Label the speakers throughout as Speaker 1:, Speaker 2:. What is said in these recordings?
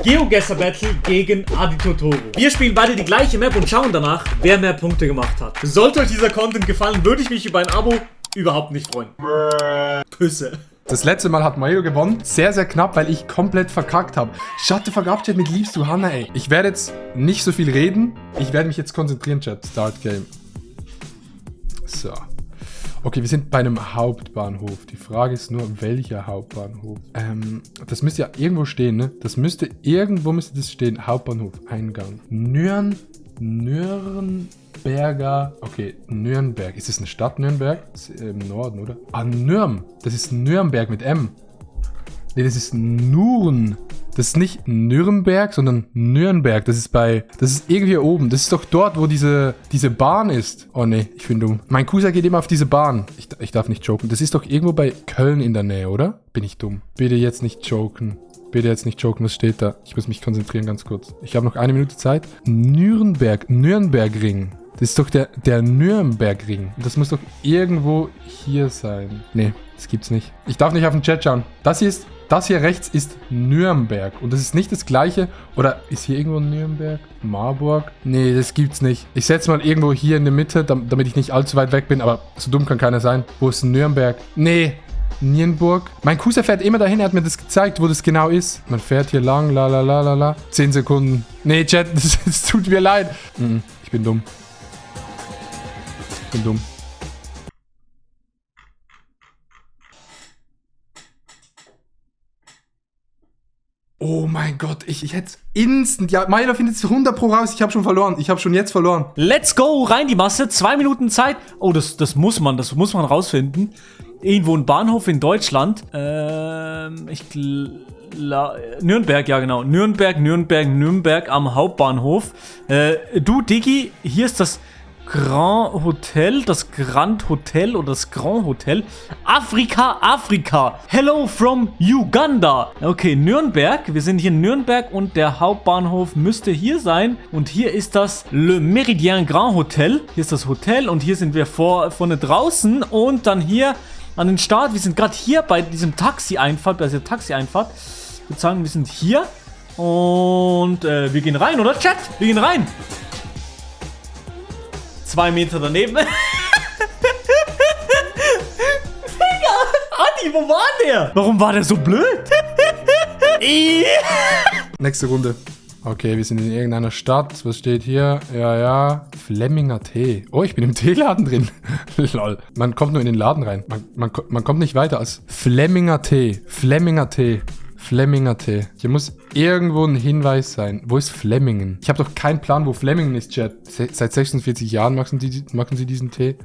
Speaker 1: GeoGuessr Battle gegen Adi Totoro. Wir spielen beide die gleiche Map und schauen danach, wer mehr Punkte gemacht hat. Sollte euch dieser Content gefallen, würde ich mich über ein Abo überhaupt nicht freuen. Küsse.
Speaker 2: Das letzte Mal hat Mayo gewonnen. Sehr, sehr knapp, weil ich komplett verkackt habe. Shut the fuck up, Chat, mit liebst du Hannah, ey. Ich werde jetzt nicht so viel reden. Ich werde mich jetzt konzentrieren, Chat. Start Game. So. Okay, wir sind bei einem Hauptbahnhof. Die Frage ist nur, welcher Hauptbahnhof? Das müsste ja irgendwo stehen, ne? Irgendwo müsste das stehen. Hauptbahnhof, Eingang. Nürnberger. Okay, Nürnberg. Ist das eine Stadt, Nürnberg? Das ist im Norden, oder? Ah, Nürn. Das ist Nürnberg mit M. Ne, das ist Nurn. Das ist nicht Nürnberg, sondern Nürnberg. Das ist irgendwie hier oben. Das ist doch dort, wo diese Bahn ist. Oh ne, ich bin dumm. Mein Cousin geht immer auf diese Bahn. Ich darf nicht joken. Das ist doch irgendwo bei Köln in der Nähe, oder? Bin ich dumm? Bitte jetzt nicht joken. Bitte jetzt nicht joken, was steht da? Ich muss mich konzentrieren ganz kurz. Ich habe noch 1 Minute Zeit. Nürnbergring. Das ist doch der Nürnbergring. Das muss doch irgendwo hier sein. Nee, das gibt's nicht. Ich darf nicht auf den Chat schauen. Das hier rechts ist Nürnberg. Und das ist nicht das gleiche. Oder ist hier irgendwo Nürnberg? Marburg? Nee, das gibt's nicht. Ich setze mal irgendwo hier in der Mitte, damit ich nicht allzu weit weg bin. Aber so dumm kann keiner sein. Wo ist Nürnberg? Nee. Nienburg. Mein Cousin fährt immer dahin, er hat mir das gezeigt, wo das genau ist. Man fährt hier lang, la. 10 Sekunden. Nee, Chat, das tut mir leid. Ich bin dumm. Oh mein Gott, ich hätte instant... Ja, Milo findet es 100 Pro raus. Ich habe schon verloren. Ich habe schon jetzt verloren.
Speaker 1: Let's go, rein die Masse. 2 Minuten Zeit. Oh, das muss man rausfinden. Irgendwo ein Bahnhof in Deutschland. Nürnberg, ja genau. Nürnberg am Hauptbahnhof. Du, Diggi, hier ist das Grand Hotel oder das Grand Hotel. Afrika. Hello from Uganda. Okay, Nürnberg. Wir sind hier in Nürnberg und der Hauptbahnhof müsste hier sein. Und hier ist das Le Méridien Grand Hotel. Hier ist das Hotel und hier sind wir vorne draußen und dann hier an den Start. Wir sind gerade hier bei diesem Taxi-Einfahrt. Ich würde sagen, wir sind hier und wir gehen rein, oder Chat? Wir gehen rein. 2 Meter daneben. Digga, Adi, wo war der? Warum war der so blöd?
Speaker 2: Nächste Runde. Okay, wir sind in irgendeiner Stadt. Was steht hier? Ja. Flemminger Tee. Oh, ich bin im Teeladen drin. Lol. Man kommt nur in den Laden rein. Man kommt nicht weiter als Flemminger Tee. Hier muss irgendwo ein Hinweis sein. Wo ist Flemmingen? Ich habe doch keinen Plan, wo Flemmingen ist, Chat. Seit 46 Jahren machen sie diesen Tee.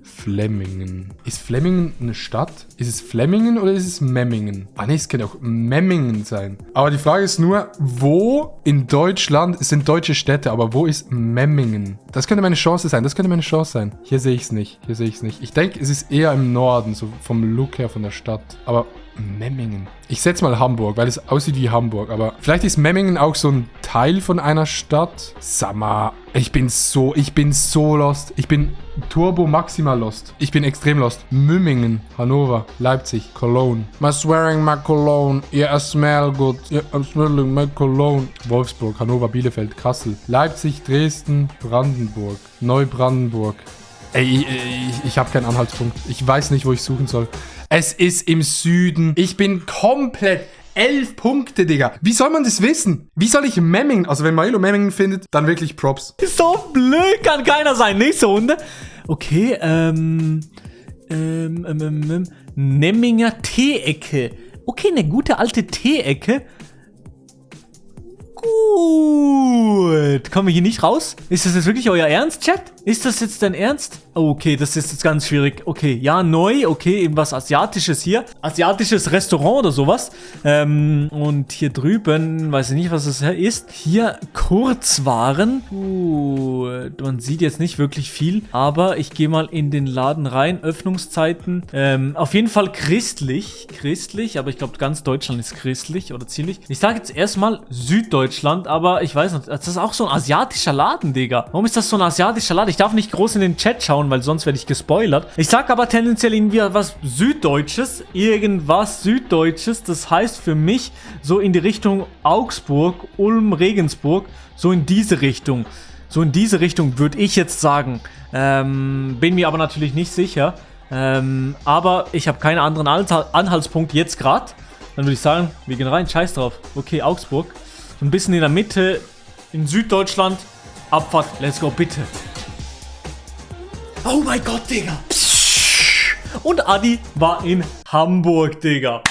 Speaker 2: Flemmingen. Ist Flemmingen eine Stadt? Ist es Flemmingen oder ist es Memmingen? Ah ne, es könnte auch Memmingen sein. Aber die Frage ist nur, wo in Deutschland, es sind deutsche Städte, aber wo ist Memmingen? Das könnte meine Chance sein, Hier sehe ich es nicht, Ich denke, es ist eher im Norden, so vom Look her von der Stadt. Aber Memmingen. Ich setze mal Hamburg, weil es aussieht wie Hamburg. Aber vielleicht ist Memmingen auch so ein Teil von einer Stadt. Summer. Ich bin so lost. Ich bin turbo maximal lost. Ich bin extrem lost. Mümmingen, Hannover, Leipzig, Cologne. My swearing my cologne. Yeah, I smell good. Yeah, I'm smelling my cologne. Wolfsburg, Hannover, Bielefeld, Kassel, Leipzig, Dresden, Brandenburg, Neubrandenburg. Ey, ich habe keinen Anhaltspunkt. Ich weiß nicht, wo ich suchen soll. Es ist im Süden. Ich bin komplett 11 Punkte, Digga. Wie soll man das wissen? Wie soll ich Memmingen? Also wenn Milo Memmingen findet, dann wirklich Props.
Speaker 1: So blöd kann keiner sein. Nächste Runde. Okay, Nemminger Teeecke. Okay, eine gute alte Teeecke. Gut. Kommen wir hier nicht raus? Ist das jetzt wirklich euer Ernst, Chat? Ist das jetzt dein Ernst? Okay, das ist jetzt ganz schwierig. Okay, ja, neu. Okay, irgendwas Asiatisches hier. Asiatisches Restaurant oder sowas. Und hier drüben, weiß ich nicht, was das ist. Hier Kurzwaren. Gut, man sieht jetzt nicht wirklich viel. Aber ich gehe mal in den Laden rein. Öffnungszeiten. Auf jeden Fall christlich. Aber ich glaube, ganz Deutschland ist christlich oder ziemlich. Ich sage jetzt erstmal Süddeutschland, aber ich weiß nicht, das ist auch so ein asiatischer Laden, Digga? Warum ist das so ein asiatischer Laden? Ich darf nicht groß in den Chat schauen, weil sonst werde ich gespoilert. Ich sag aber tendenziell irgendwie was Süddeutsches. Irgendwas Süddeutsches. Das heißt für mich so in die Richtung Augsburg, Ulm, Regensburg. So in diese Richtung. So in diese Richtung würde ich jetzt sagen. Bin mir aber natürlich nicht sicher. Aber ich habe keinen anderen Anhaltspunkt jetzt gerade. Dann würde ich sagen, wir gehen rein. Scheiß drauf. Okay, Augsburg. So ein bisschen in der Mitte. In Süddeutschland. Abfahrt. Let's go, bitte. Oh mein Gott, Digga. Und Adi war in Hamburg, Digga.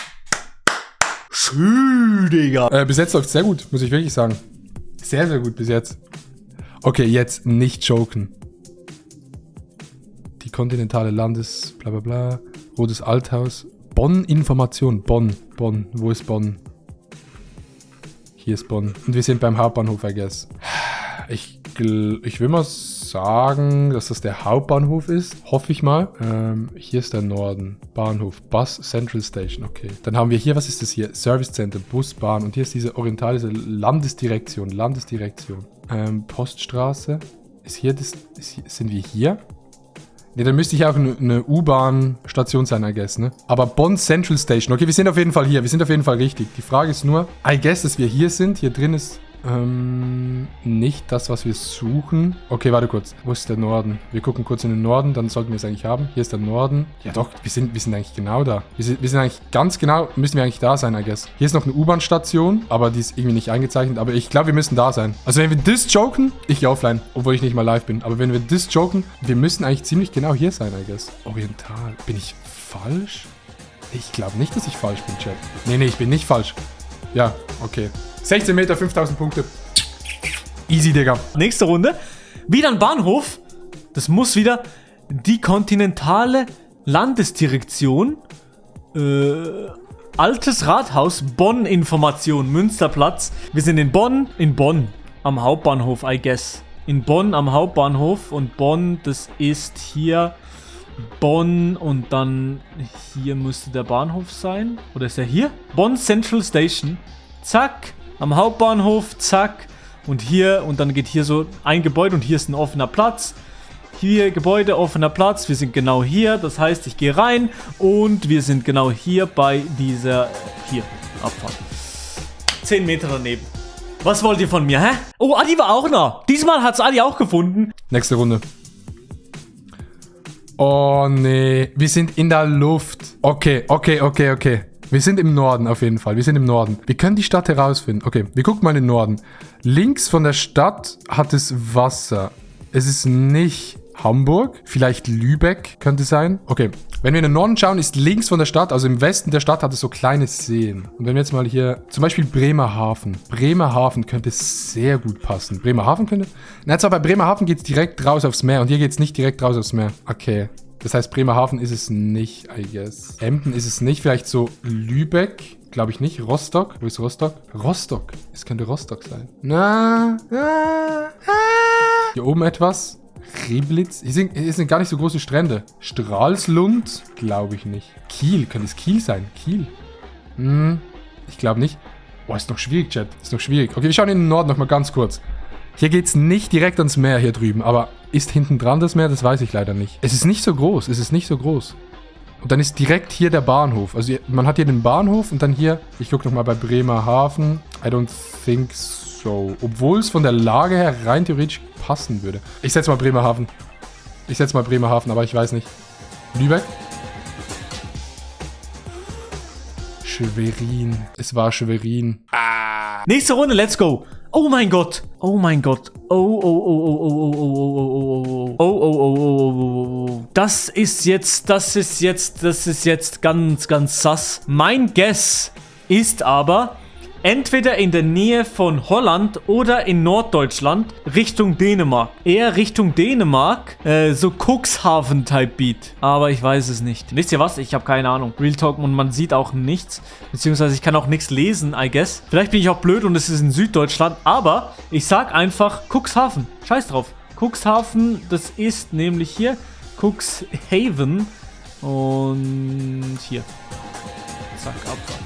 Speaker 1: Schön, Digga.
Speaker 2: Bis jetzt läuft es sehr gut, muss ich wirklich sagen. Sehr, sehr gut bis jetzt. Okay, jetzt nicht joken. Die kontinentale Landes... bla bla bla. Rotes Althaus. Bonn-Information. Bonn. Wo ist Bonn? Hier ist Bonn. Und wir sind beim Hauptbahnhof, I guess. Ich will mal sagen, dass das der Hauptbahnhof ist. Hoffe ich mal. Hier ist der Norden. Bahnhof. Bus Central Station. Okay. Dann haben wir hier, was ist das hier? Service Center, Bus, Bahn. Und hier ist diese orientalische Landesdirektion. Poststraße. Sind wir hier? Ne, dann müsste hier auch eine U-Bahn-Station sein, I guess, ne? Aber Bonn Central Station. Okay, wir sind auf jeden Fall hier. Wir sind auf jeden Fall richtig. Die Frage ist nur, I guess, dass wir hier sind. Hier drin ist nicht das, was wir suchen. Okay, warte kurz. Wo ist der Norden? Wir gucken kurz in den Norden, dann sollten wir es eigentlich haben. Hier ist der Norden. Ja doch, wir sind eigentlich genau da. Wir sind eigentlich ganz genau, müssen wir eigentlich da sein, I guess. Hier ist noch eine U-Bahn-Station, aber die ist irgendwie nicht eingezeichnet. Aber ich glaube, wir müssen da sein. Also wenn wir das joken, ich gehe offline, obwohl ich nicht mal live bin. Aber wenn wir das joken, wir müssen eigentlich ziemlich genau hier sein, I guess. Oriental. Bin ich falsch? Ich glaube nicht, dass ich falsch bin, Chat. Nee, ich bin nicht falsch. Ja, okay. 16 Meter, 5000 Punkte. Easy, Digga.
Speaker 1: Nächste Runde. Wieder ein Bahnhof. Das muss wieder die kontinentale Landesdirektion. Altes Rathaus. Bonn-Information. Münsterplatz. Wir sind in Bonn. Am Hauptbahnhof, I guess. In Bonn am Hauptbahnhof. Und Bonn, das ist hier Bonn. Und dann hier müsste der Bahnhof sein. Oder ist er hier? Bonn Central Station. Zack. Am Hauptbahnhof, zack. Und hier, und dann geht hier so ein Gebäude und hier ist ein offener Platz. Hier Gebäude, offener Platz. Wir sind genau hier. Das heißt, ich gehe rein und wir sind genau hier bei dieser, hier, Abfahrt. 10 Meter daneben. Was wollt ihr von mir, hä? Oh, Adi war auch noch. Diesmal hat's Adi auch gefunden.
Speaker 2: Nächste Runde. Oh, nee. Wir sind in der Luft. Okay. Wir sind im Norden auf jeden Fall. Wir sind im Norden. Wir können die Stadt herausfinden. Okay, wir gucken mal in den Norden. Links von der Stadt hat es Wasser. Es ist nicht Hamburg. Vielleicht Lübeck könnte sein. Okay, wenn wir in den Norden schauen, ist links von der Stadt, also im Westen der Stadt, hat es so kleine Seen. Und wenn wir jetzt mal hier, zum Beispiel Bremerhaven. Bremerhaven könnte sehr gut passen. Bremerhaven könnte... Na, zwar bei Bremerhaven geht es direkt raus aufs Meer und hier geht es nicht direkt raus aufs Meer. Okay. Das heißt, Bremerhaven ist es nicht, I guess. Emden ist es nicht. Vielleicht so Lübeck. Glaube ich nicht. Rostock. Wo ist Rostock? Rostock. Es könnte Rostock sein. Hier oben etwas. Reblitz. Hier sind gar nicht so große Strände. Stralsund. Glaube ich nicht. Kiel. Könnte es Kiel sein? Kiel. Ich glaube nicht. Boah, ist noch schwierig, Chat. Ist noch schwierig. Okay, wir schauen in den Norden nochmal ganz kurz. Hier geht es nicht direkt ans Meer hier drüben, aber ist hinten dran das Meer? Das weiß ich leider nicht. Es ist nicht so groß, Und dann ist direkt hier der Bahnhof. Also man hat hier den Bahnhof und dann hier, ich gucke nochmal bei Bremerhaven. I don't think so. Obwohl es von der Lage her rein theoretisch passen würde. Ich setze mal Bremerhaven, aber ich weiß nicht. Lübeck? Schwerin. Es war Schwerin.
Speaker 1: Nächste Runde, let's go. Oh mein Gott. Das ist jetzt ganz sass. Mein Guess ist aber entweder in der Nähe von Holland oder in Norddeutschland Richtung Dänemark. Eher Richtung Dänemark, so Cuxhaven-Type Beat. Aber ich weiß es nicht. Wisst ihr was? Ich habe keine Ahnung. Real Talk und man sieht auch nichts. Beziehungsweise ich kann auch nichts lesen, I guess. Vielleicht bin ich auch blöd und es ist in Süddeutschland. Aber ich sag einfach Cuxhaven. Scheiß drauf. Cuxhaven, das ist nämlich hier Cuxhaven. Und hier. Zack, Abfahrt.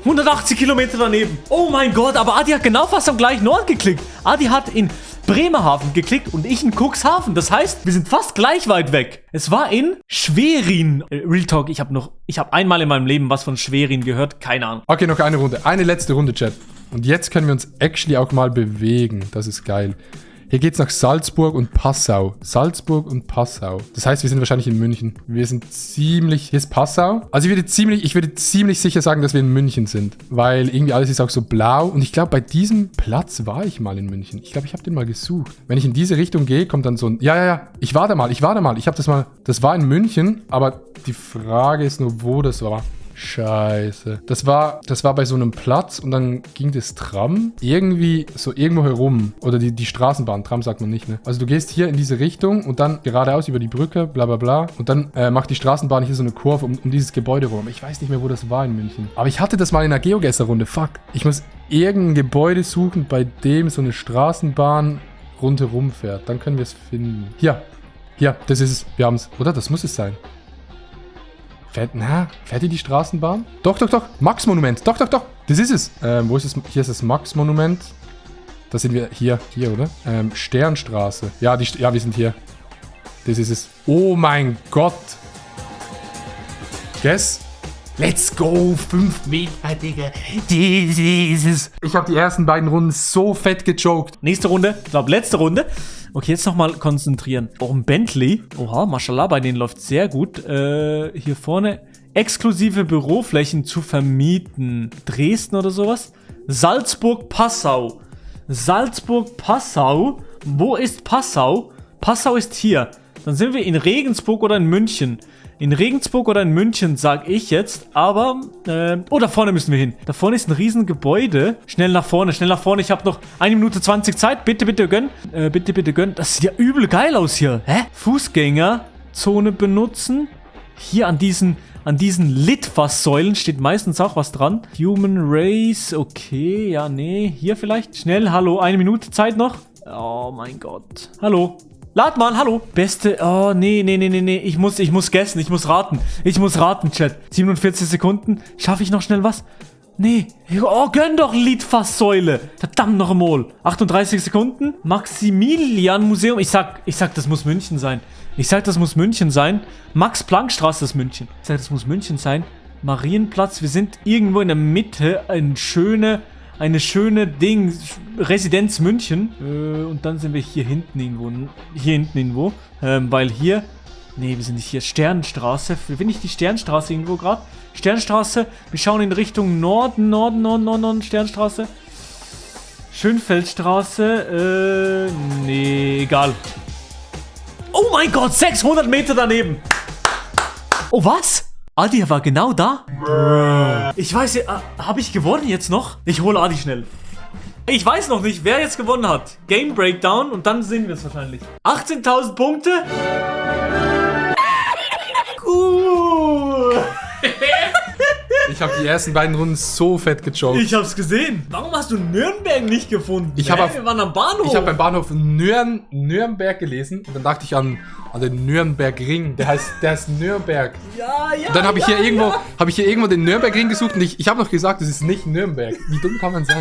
Speaker 1: 180 Kilometer daneben. Oh mein Gott, aber Adi hat genau fast am gleichen Ort geklickt. Adi hat in Bremerhaven geklickt und ich in Cuxhaven. Das heißt, wir sind fast gleich weit weg. Es war in Schwerin. Real Talk, ich habe einmal in meinem Leben was von Schwerin gehört. Keine Ahnung.
Speaker 2: Okay, noch eine Runde. Eine letzte Runde, Chat. Und jetzt können wir uns actually auch mal bewegen. Das ist geil. Hier geht's nach Salzburg und Passau. Salzburg und Passau. Das heißt, wir sind wahrscheinlich in München. Wir sind ziemlich... Hier ist Passau. Also ich würde ziemlich sicher sagen, dass wir in München sind. Weil irgendwie alles ist auch so blau. Und ich glaube, bei diesem Platz war ich mal in München. Ich glaube, ich habe den mal gesucht. Wenn ich in diese Richtung gehe, kommt dann so ein... Ja. Ich war da mal. Ich habe das mal... Das war in München. Aber die Frage ist nur, wo das war. Scheiße. Das war bei so einem Platz und dann ging das Tram irgendwie so irgendwo herum. Oder die Straßenbahn. Tram sagt man nicht, ne? Also du gehst hier in diese Richtung und dann geradeaus über die Brücke, bla bla bla. Und dann macht die Straßenbahn hier so eine Kurve um dieses Gebäude rum. Ich weiß nicht mehr, wo das war in München. Aber ich hatte das mal in einer GeoGuessr-Runde. Fuck. Ich muss irgendein Gebäude suchen, bei dem so eine Straßenbahn rundherum fährt. Dann können wir es finden. Hier, das ist es. Wir haben es. Oder? Das muss es sein. Fährt hier die Straßenbahn? Doch. Max-Monument. Doch. Das ist es. Wo ist es? Hier ist das Max-Monument. Da sind wir hier, oder? Sternstraße. Ja, wir sind hier. Das ist es. Oh mein Gott. Guess? Let's go. 5 Meter, Digga. Das ist es. Ich habe die ersten beiden Runden so fett gejoked.
Speaker 1: Nächste Runde. Ich glaube, letzte Runde. Okay, jetzt nochmal konzentrieren. Oh, ein Bentley. Oha, mashallah, bei denen läuft sehr gut. Hier vorne exklusive Büroflächen zu vermieten. Dresden oder sowas. Salzburg-Passau. Salzburg-Passau. Wo ist Passau? Passau ist hier. Dann sind wir in Regensburg oder in München. In Regensburg oder in München, sag ich jetzt. Aber, da vorne müssen wir hin. Da vorne ist ein Riesengebäude. Schnell nach vorne. Ich habe noch 1 Minute 20 Zeit. Bitte gönn. Bitte gönn. Das sieht ja übel geil aus hier. Hä? Fußgängerzone benutzen. Hier an diesen Litfaßsäulen steht meistens auch was dran. Human Race. Okay, ja, nee. Hier vielleicht. Schnell, hallo. 1 Minute Zeit noch. Oh mein Gott. Hallo. Lad mal, hallo. Beste, oh, nee. Ich muss guessen, ich muss raten, Chat. 47 Sekunden. Schaffe ich noch schnell was? Nee. Oh, gönn doch Litfaßsäule. Verdammt noch einmal. 38 Sekunden. Maximilian Museum. Ich sag, das muss München sein. Max-Planck-Straße ist München. Ich sag, das muss München sein. Marienplatz. Wir sind irgendwo in der Mitte. Eine schöne Residenz München. Und dann sind wir hier hinten irgendwo. Weil hier, nee, wir sind nicht hier. Sternstraße. Bin ich die Sternstraße irgendwo gerade? Sternstraße. Wir schauen in Richtung Norden. Sternstraße. Schönfeldstraße. Nee, egal. Oh mein Gott, 600 Meter daneben. Oh, was? Adi war genau da? Ich weiß, habe ich gewonnen jetzt noch? Ich hole Adi schnell. Ich weiß noch nicht, wer jetzt gewonnen hat. Game Breakdown und dann sehen wir es wahrscheinlich. 18.000 Punkte. Cool.
Speaker 2: Ich habe die ersten beiden Runden so fett gejoked.
Speaker 1: Ich hab's gesehen. Warum hast du Nürnberg nicht gefunden? Wir waren am Bahnhof.
Speaker 2: Ich habe beim Bahnhof Nürnberg gelesen und dann dachte ich an den Nürnbergring. Der heißt Nürnberg.
Speaker 1: Ja.
Speaker 2: Und dann habe ich hier irgendwo den Nürnbergring gesucht und ich habe noch gesagt, das ist nicht Nürnberg. Wie dumm kann man sein?